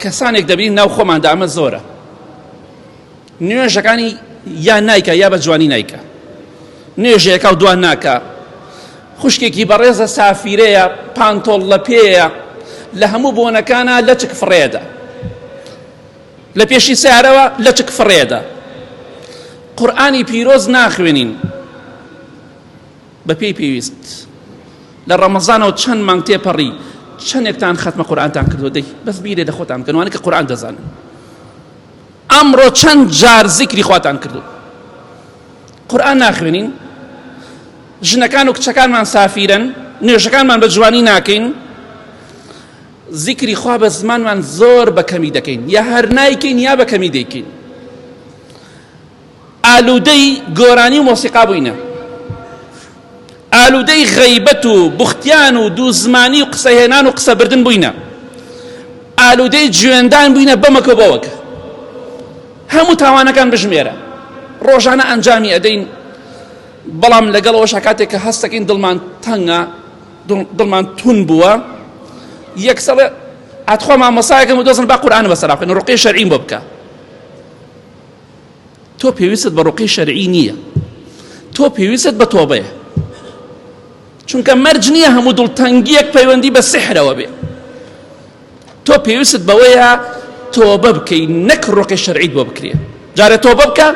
کەسانێک دەبینین ناو خۆماندا ئەمە زۆرە نوێژەکانی یا نایکە یا بە جوانی نایکە نوێژەکە و دوان ناکە خوشکێکی بەڕێزە سافیرەیە پانتۆڵ لە پێیە لە هەموو بۆنەکانە لەچک فڕێدە لە پێشی سیارەوە لەچک فڕێدە قورئانی پیرۆز ناخوێنین بەپێی پێویست لە ڕەمەزانەوە چەند مانگ تێپەڕی چەندێکتان خەتمە قورئانتان کردووە دەی بەس بیرێ لە خۆتان بکەن وانە کە قورئان دەزانن ئەمڕۆ چەند جار زیکری خواتان کردو قورئان ناخوێنین ژنەکان و کچەکانمان سافیرن نوێژەکانمان بە جوانی ناکەین زیکری خوا بە زمانمان زۆر بە کەمی دەکەین یا هەر نایکەین یا بە کەمی دەیکەین ئالوودەی گۆرانی و مۆسیقا بووینە، ئالوودەی غەیبەت و بوختیان و دووزمانی و قسەهێنان و قسەبردن بووینە، ئالوودەی جوێندان بووینە بەمەکە و بەوەکە. هەموو تاوانەکان بژمێرە ڕۆژانە ئەنجامی ئەدەین، بەڵام لەگەڵ ئەوەشا کاتێک کە هەستەکەین دڵمان تەنگە، دڵمان تون بووە، یەکسەر ئەتخوا مامۆستایەکم بدۆزن با قورئانم بەسەرا بخوێنن، ڕوقیەی شەرعیم بۆ بکە. تۆ پێویستت بە ڕوقی شەرعی نییە تۆ پێویستت بە تۆبەیە چونکە مەرج نییە هەموو دڵتەنگیەک پەیوەندی بە سحرەوە بێ تۆ پێویستت بەوەیە تۆبە بکەی نەک ڕۆقی شەرعیت بۆ بکرێ جارێ تۆبە بکە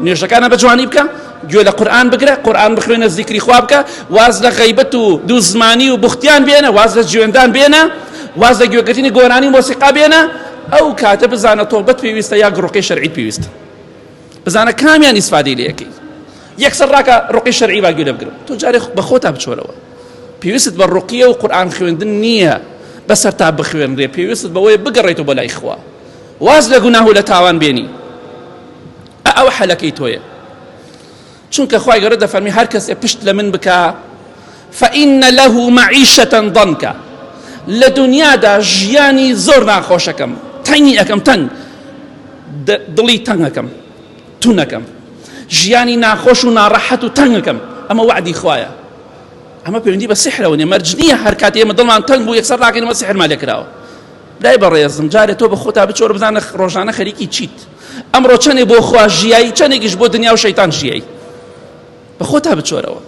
نوێژەکانە بە جوانی بکە گوێ لە قورآن بگرە قورآن بخوێنە زیکری خوا بکە واز لە غەیبەت و دوو زمانی و بوختیان بێنە واز لە جوێندان بێنە واز لە گوێگرتنی گۆرانی و مۆسیقا بێنە ئەو کاتە بزانە تۆبەت پێویستە یا ڕوقی شەرعیت پێویستە بزانە کامیان ئیسفادەی لێ ئەکەی یەکسەر ڕاکە ڕوقی شەرعی با گوێ لێ بگرم تۆ جارێ بە خۆتا بچۆرەوە پێویستت بە ڕوقیە و قورئان خوێندن نییە بەسەر تا بخوێنرێ پێویستت بەوەیە بگەڕێیتەوە بۆ لای خوا واز لە گوناه و لە تاوان بێنی ئەوە حەلەکەی تۆیە چونکە خوای گەورە دەفەرمی هەر کەسێ پشت لە من بکا فإن له معیشة ضنکا لە دنیادا ژیانی زۆر ناخۆشەکەم تەنگی ئەەکەم تەنگ دڵی تەنگەکەم تونەکەم ژیانی ناخۆش و ناڕەحەت و تەنگەکەم ئەمە وعدی خوایە ئەمە پەیوەندی بە سحرەوە نیە مەرج نییە هەر کاتێ ئێمە دڵمان تەنگ بوو یەکسەر ڕاکەین ئەمە سحرمان لێکراوە برای بەڕێزم جارێ تۆ بە خۆتا بچۆرە بزانە ڕۆژانە خەریکی چیت ئەمڕۆ چەنێ بۆ خوا ژیایی چەنێکیش بۆ دنیا و شەیتان ژیایی بە خۆتا بچۆرەوە.